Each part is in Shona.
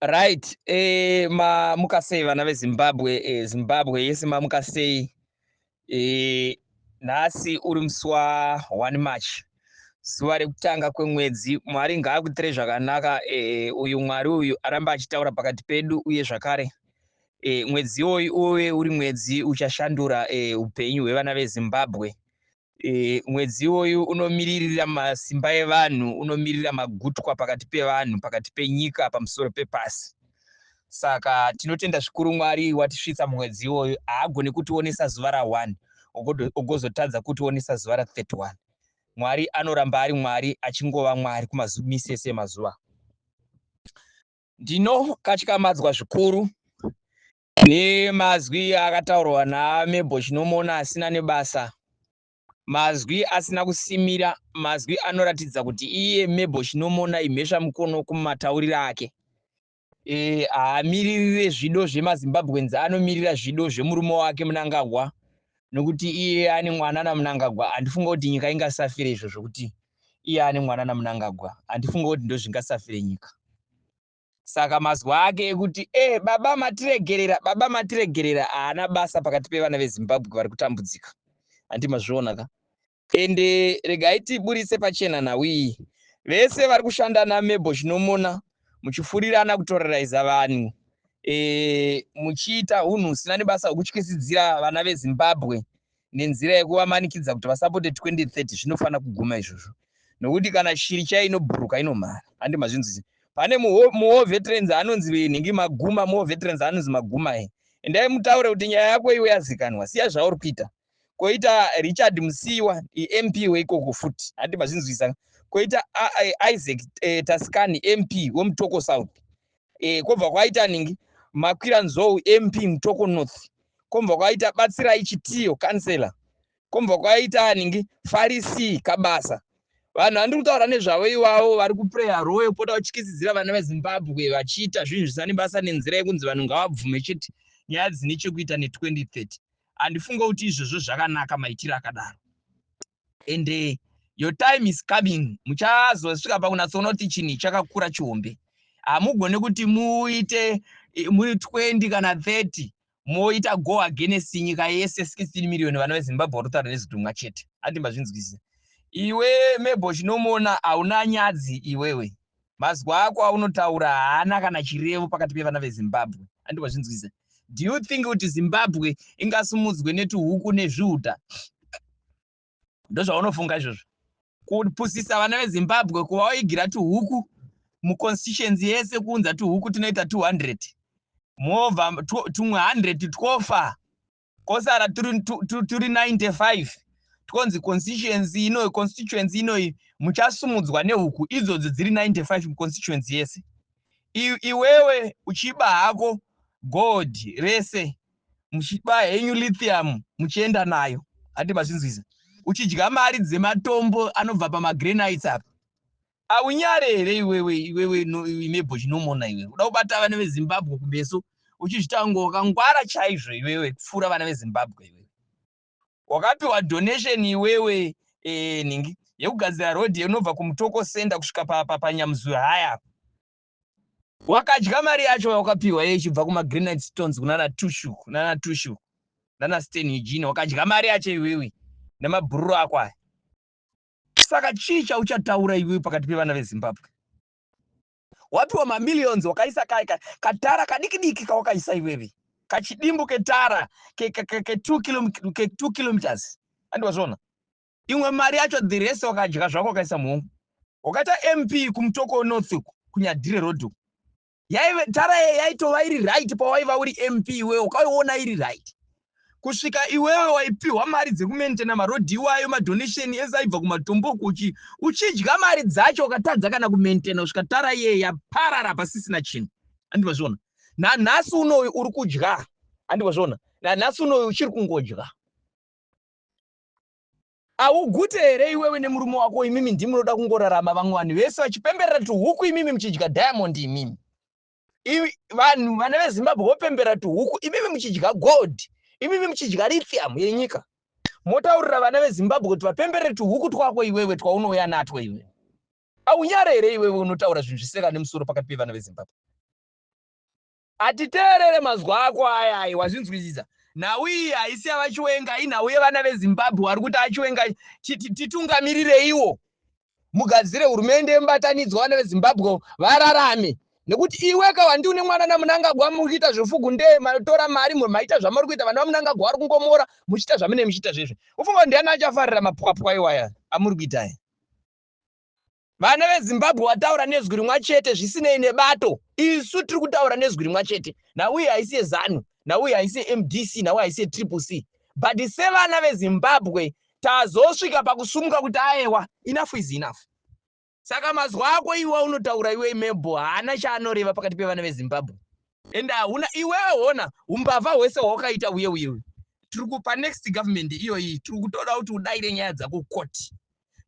Right, mamuka sei vana veZimbabwe, Zimbabwe yese mamuka sei? Nhasi uri musi wa 1 March, zuva rekutanga kwemwedzi. Mwari ngaakuitire zvakanaka. Uyu Mwari uyu aramba achitaura pakati pedu uye zvakare mwedzi iwoyu uve uri mwedzi uchashandura upenyu hwevana veZimbabwe. Mwedzi iwoyu unomiririra masimba evanhu, unomirira magutwa pakati pevanhu, pakati penyika, pamusoro pepasi. Saka tinotenda zvikuru Mwari watisvitsa mumwedzi iwoyu. Haagoni kutionesa zuva ra1 ogozotadza kutionesa zuva ra31. Mwari anoramba ari Mwari, achingova Mwari kumamisi ese emazuva. Ndinokatyamadzwa zvikuru nemazwi akataurwa naMabel Chinomona asina nebasa, mazwi asina kusimira, mazwi anoratidza kuti iye Mabel Chinomona imhesva mukono kumatauriro ake. Haamiririre zvido zvemaZimbabweans, anomirira zvido zvemurume wake Mnangagwa, nokuti iye ane mwana naMnangagwa. Handifunga kuti nyika ingasafire izvozvo, kuti iye ane mwana naMnangagwa. Handifunga kuti ndozvingasafire nyika. Saka mazwi ake ekuti baba matiregerera, baba matiregerera, haana basa pakati pevana veZimbabwe vari kutambudzika. Handi mazviona ka? Ende regai tiburitse pachena nhau iyi. Vese vari kushanda naMabel Chinomona muchifurirana kutoreraiza vanhu, muchiita hunhu husina nebasa hwekutyisidzira vana veZimbabwe nenzira yekuvamanikidza kuti vasapote 2030, zvinofanira kuguma izvozvo, nokuti kana shiri chaiyo inobhuruka inomhara. Handi mazvinzwisi? Pane muwar veterans anonzi nhingi Maguma, muwar veterans anonzi Maguma. Endai mutaure kuti nyaya yako iwe yazikanwa, siya zvauri kuita. Koita Richard Musiwa, MP weikoko futi. Handi mazvinzwisa? Koita Isaac Taskani, MP weMutoko South. Kwobva kwaita ningi Makwira Nzou, MP Mutoko North. Kwobva kwaita Batsirai Chitiyo, kansela. Kwobva kwaita ningi Farisi Kabasa. Vanhu vandiri kutaura nezvavo ivavo vari kupreya royo pota vachityisidzira vana veZimbabwe vachiita zvinhu zvisina nebasa nenzira yekunzi vanhu ngavabvume chete nyaya dzine chekuita ne2030. Handifunge kuti izvozvo zvakanaka, maitiro akadaro. Ende your time is coming, muchazosvika pakunatsoona kuti chinhu chakakura chihombe. Hamugone kuti muite muri 20 kana 30 moita go against nyika yese, 16 million vana veZimbabwe vari kutaura nezwi chete. Handi mazvinzwisisa? Iwe Mabel Chinomona, hauna nyadzi iwewe. Mazwi ako aunotaura haana kana chirevo pakati pevana veZimbabwe. Handi mazvinzwisisa? Do you think kuti Zimbabwe ingasumudzwe netuhuku nezviuta? Ndozvaunofunga izvozvo, kupusisa vana veZimbabwe, kuvaigira tuhuku muconstituency yese, kuunza tuhuku tunoita 200, movha tumwe 100 twofa, kosara turi 95, twonzi constituency inoyi, constituency inoyi muchasumudzwa nehuku idzodzo dziri 95 muconstituency yese. Iwewe uchiba hako gold rese, muchiba henyu lithium muchienda nayo. Handi mazvinzwisa? Uchidya mari dzematombo anobva pamagranites apa. Aunyare here iwewe, iwewe Mabel Chinomona? Iwewe uda kubata vana veZimbabwe kumeso uchizvita kunge wakangwara chaizvo iwewe kupfuura vana veZimbabwe. Iwewe wakapiwa donation iwewe, nhingi yekugadzira road inobva kuMutoko Center kusvika paNyamuzura haya apa. Wakadya mari yacho wakapiwa ichibva kumagranite stones kunana Tushu, kunana Tushu nana Stan Eugene. Wakadya mari yacho iwewe nemabhururu ako aya. Saka chii chauchataura iwewe pakati pevana veZimbabwe? Wapiwa mamillions, wakaisa katara kadiki diki kawakaisa iwewe, kachidimbu ketara ke2 kilometers. Andiwazviona? Imwe mari yacho, the rest wakadya zvako, wakaisa muhomwe. Wakaita MP kuMutoko North uku, kuNyadire Road uku. Yaive tara yaitova iri right pawaiva uri MP iwewe, ukaiona iri right kusvika iwewe waipiwa mari dzekumaintaina marodhi iwayo, madonation ese aibva kumatombo kuchi uchidya mari dzacho, ukatadza kana kumaintaina kusvika tara iyeye yaparara, pasisina chinhu. Andivazviona? Nanhasi unoyu uri kudya. Andivazviona? Nanhasi unoyu uchiri kungodya. Haugute here iwewe nemurume wako? Imimi ndimunoda kungorarama vamwe vanhu vese vachipemberera tuhuku, imimi muchidya diamond. Imimi vanhu vana veZimbabwe vopembera tuhuku, imimi muchidya gold, imimi muchidya lithium yenyika. Motaurira vana veZimbabwe kuti vapemberere tuhuku twako iwewe twaunouya natwo iwewe. Aunyare here iwewe unotaura zvinhu zviseka nemusoro pakati pevana veZimbabwe? Hatiteerere mazwi ako aya ayi, wazvinzwisisa? Nhau iyi haisi yavaChiwenga, inhau yevana veZimbabwe vari kuti aChiwenga titungamirireiwo, mugadzire hurumende yemubatanidzwa, vana veZimbabwe vararame. Nekuti iwe ka wandi une mwana naMunangagwa, muchiita zvefugu ndee, matora mari, maita zvamuri kuita, vana vaMunangagwa vari kungomora muchiita zvamune muchiita zvezve. Ufunga kuti ndiani achafarira mapwapwa iwaya amuri kuita aya? Vana veZimbabwe vataura nezwi rimwe chete, zvisinei nebato. Isu tiri kutaura nezwi rimwe chete. Nhau iyi haisi yeZANU, nhau iyi haisi yeMDC, nhau haisi yeTriple C, but sevana veZimbabwe tazosvika pakusumuka kuti aewa, enough is enough. Saka mazwi ako iwe unotaura iwe Mebo haana chaanoreva pakati pevana veZimbabwe. Ende hauna iwewe, hona umbavha hwese hwawakaita uye uye tiri kupa next government iyoyi, tiri kutoda kuti udayire nyaya dzako koti.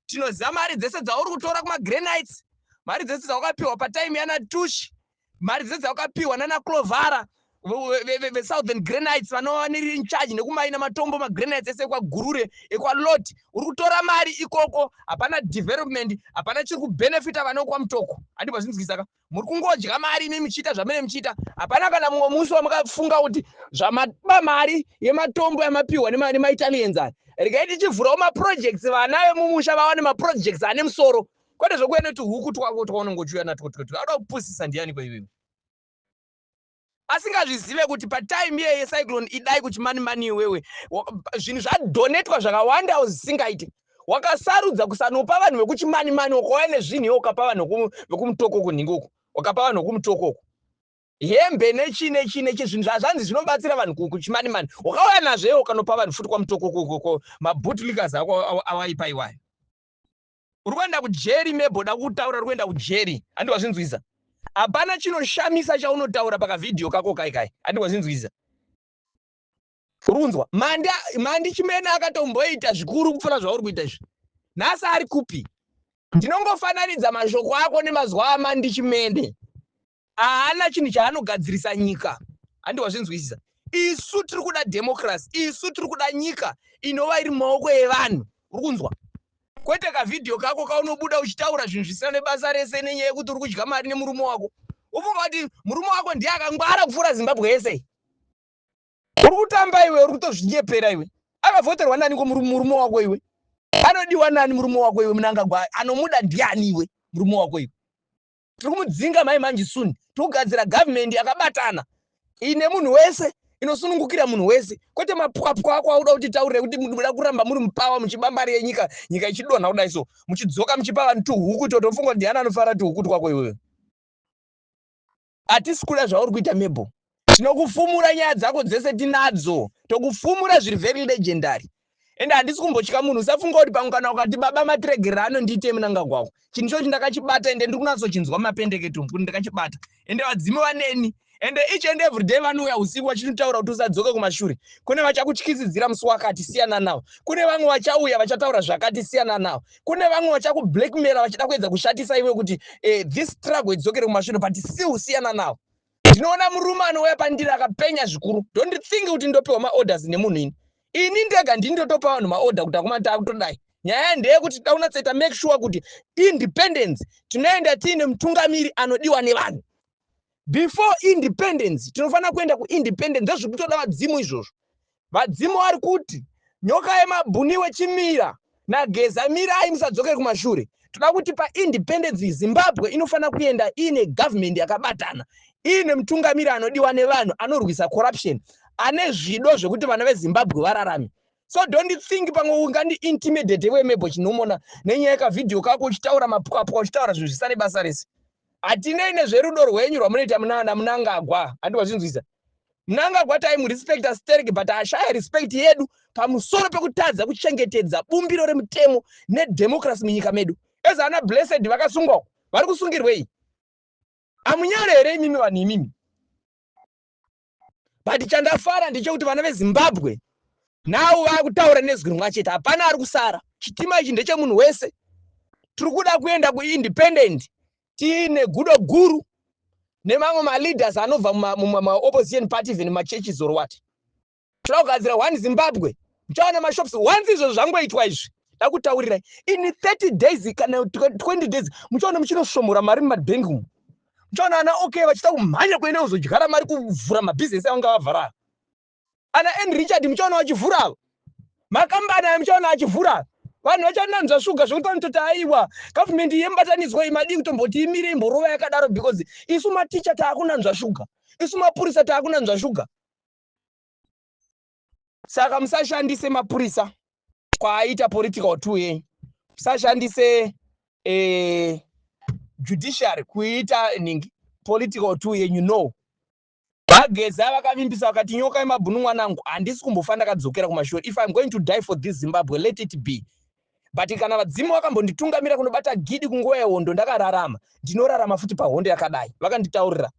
Tinoziva mari dzese dzauri kutora kumagranites, mari dzese dzawakapiwa patime yana Tush, mari dzese dzawakapiwa nana Clovara veSouthern Granites, vanova neri in charge nekumaina matombo magranites ese ekwaGurure, ekwaLot. Uri kutora mari ikoko, hapana development, hapana chiri kubenefita vana vekwaMutoko. Handi mazvinzwisaka? Muri kungodya mari imi muchiita zvamene muchiita. Hapana kana mumwe musi wamukafunga kuti zvamaba mari yematombo yamapiwa nemaItalians aya, regai tichivhurawo maprojects, vana vemumusha vawane maprojects ane musoro, kwete zvokuya netuhuku twako twaunonge uchiuya natwo. Twetwe auda kupusisa ndiani kweiwewe asingazvizive kuti patime iye yeCyclone Idai kuChimanimani iwewe zvinhu zvadonetwa zvakawanda zvisingaite, wakasarudza kusanopa vanhu vekuChimanimani, wakauya nezvinhu iwe ukapa vanhu vekuMutoko kunhingi uku, wakapa vanhu vekuMutoko uku hembe nechii nechii nechi, zvinhu zvazvanzi zvinobatsira vanhu kuChimanimani, wakauya nazvo iwe ukanopa vanhu futi kwaMutoko, mabootlickers ako awaipa iwayo. Uri kuenda kujeri, Meboda kutaura, uri kuenda kujeri. Handi wazvinzwisa? Hapana chinoshamisa chaunotaura pakavhidhiyo kako kai kai. Handi wazvinzwisa? Uri kunzwa? Mandi, Mandi Chimene akatomboita zvikuru kupfuura zvauri kuita izvi. Nhasi ari kupi? Ndinongofananidza mashoko ako nemazwa aMandi Chimene. Haana chinhu chaanogadzirisa nyika. Handi wazvinzwisisa? Isu tiri kuda democracy, isu tiri kuda nyika inova iri mumaoko evanhu. Uri kunzwa? Kwete kavhidhiyo kako kaunobuda uchitaura zvinhu zvisina nebasa rese nenyaya yekuti uri kudya mari nemurume wako. Ufunga kuti murume wako ndiye akangwara kupfuura Zimbabwe yese? Uri kutamba iwe, uri kutozvinyepera iwe. Akavhoterwa nani ko murume wako iwe? Anodiwa nani murume wako iwe? Munangagwa anomuda ndiani iwe, murume wako iwe? Tiri kumudzinga mai manje soon. Tiri kugadzira government yakabatana ine munhu wese, inosunungukira munhu wese, kwete mapwapwa ako auda kuti taurire kuti muda kuramba muri mupower muchibambari yenyika, nyika ichidonha kudai so, muchidzoka muchipa vanhu tuhuku totofunga kuti ndiani anofara tuhuku twako iwewe. Hatisi kuda zvauri kuita, Mebo. Tinokufumura nyaya dzako dzese tinadzo, tokufumura zviri very legendary. Ende handisi kumbotya munhu. Usafunga kuti pamwe kana ukati baba matiregerera anondiite Munangagwako. Chinhu ichochi ndakachibata, ende ndiri kunatsochinzwa mumapendeketo kuti ndakachibata. Ende vadzimu vaneni, ende each and every day vanouya usiku vachinotaura kuti usadzoke kumashure. Kune vachakutyisidzira musi wakati, siyana nawo. Kune vamwe vachauya vachataura zvakati, siyana nawo. Kune vamwe vachakublackmaila vachida kuedza kushatisa iwe kuti this struggle idzokere kumashure, but still siyana nawo. Ndinoona murume anouya pandiri akapenya zvikuru. Don't think kuti ndopiwa maorders nemunhu ini. Ini ndega ndini ndotopa vanhu maorder kuti akuma taakutodai. Nyaya ndeyekuti toda kunatsoita make sure kuti independence tinoenda tiine mutungamiri anodiwa nevanhu. Before independence tinofanira kuenda kuindependence. Ndozviri kutoda vadzimu izvozvo. Vadzimu vari kuti nyoka yemabhuni wechimira naGeza, mirai, musadzokere kumashure. Toda kuti paindependence Zimbabwe inofanira kuenda iine government yakabatana, iine mutungamiri anodiwa nevanhu, anorwisa corruption, ane zvido zvekuti vana veZimbabwe vararame. So don't think pamwe ungandiintimidate iwe Mebo Chinomona nenyaya yekavhidhiyo kako uchitaura mapwapwa, uchitaura zvinhu zvisina nebasa rese. Hatinei nezverudo rwenyu rwamunoita munana Munangagwa. Handi wazvinzwisa? Mnangagwa taimurespecta sterek, but ashaya respect yedu pamusoro pekutadza kuchengetedza bumbiro remutemo nedemocracy munyika medu. Eza ana Blessed vakasungwa, vari kusungirwei? Amunyare here imimi vanhu imimi? But chandafara ndechekuti vana veZimbabwe now vakutaura nezwi rimwe chete. Hapana ari kusara. Chitima ichi ndechemunhu wese. Tiri kuda kuenda kuindependent tiine gudo guru nemamwe maleaders anobva mumaopposition party, even mumachurches or what. Toda kugadzira one Zimbabwe. Muchaona mashops once izvozvo zvangoitwa izvi, ndakutaurirai, in 30 days kana 20 days muchaona muchinosvomora mari mumabhengi umu. Muchaona ana okay vachita kumhanya kuenda kuzodyara mari kuvhura mabhizinesi avanga vavhara. Ana N Richard muchaona vachivhura ava. Makambani aya muchaona achivhura. Vanhu vachananzva shuga zvekuti vanototi aiwa government yemubatanidzwa iyi madii kutomboti imire imborova yakadaro because isu maticha taakunanzva shuga. Isu mapurisa taakunanzva shuga. Saka musashandise mapurisa kwaaita political tool yenyu. Musashandise judiciary kuita ningi political tool yenyu no. VaGeza vakavimbisa vakati nyoka yemabhunu mwanangu handisi kumbofa ndakadzokera kumashure. If I'm going to die for this Zimbabwe let it be. But kana vadzimu vakambonditungamira kunobata gidi kunguva yehondo ndakararama, ndinorarama futi pahondo yakadai. Vakanditaurira.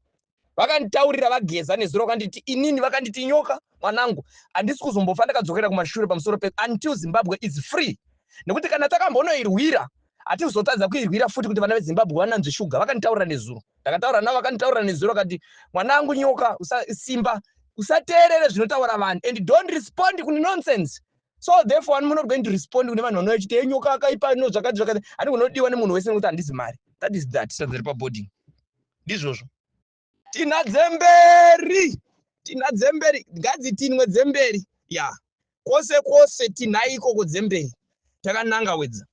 Vakanditaurira VaGeza nezuro vakanditi inini vakanditi nyoka mwanangu handisi kuzombofa ndakadzokera kumashure pamusoro pe until Zimbabwe is free. Nekuti kana takambonoirwira hatizotadza kuirwira futi kuti vana veZimbabwe vananzve shuga. Vakanditaurira nezuro. Ndakataura navo vakanditaurira nezuro vakati mwanangu nyoka usasimba usateerere zvinotaura vanhu and don't respond kune nonsense. So therefore I'm not going to respond kune vanhu vanouya vachiti nyoka akaipa no zvakati zvakati. Handingonodiwa nemunhu wese nekuti handizi mari. That is that. Sadza repaboarding. Ndizvozvo. Tina dzemberi. Tina dzemberi. Ngadzitinwe dzemberi. Ya. Kwose kwose tinhai ikoko dzemberi. Takananga wedza.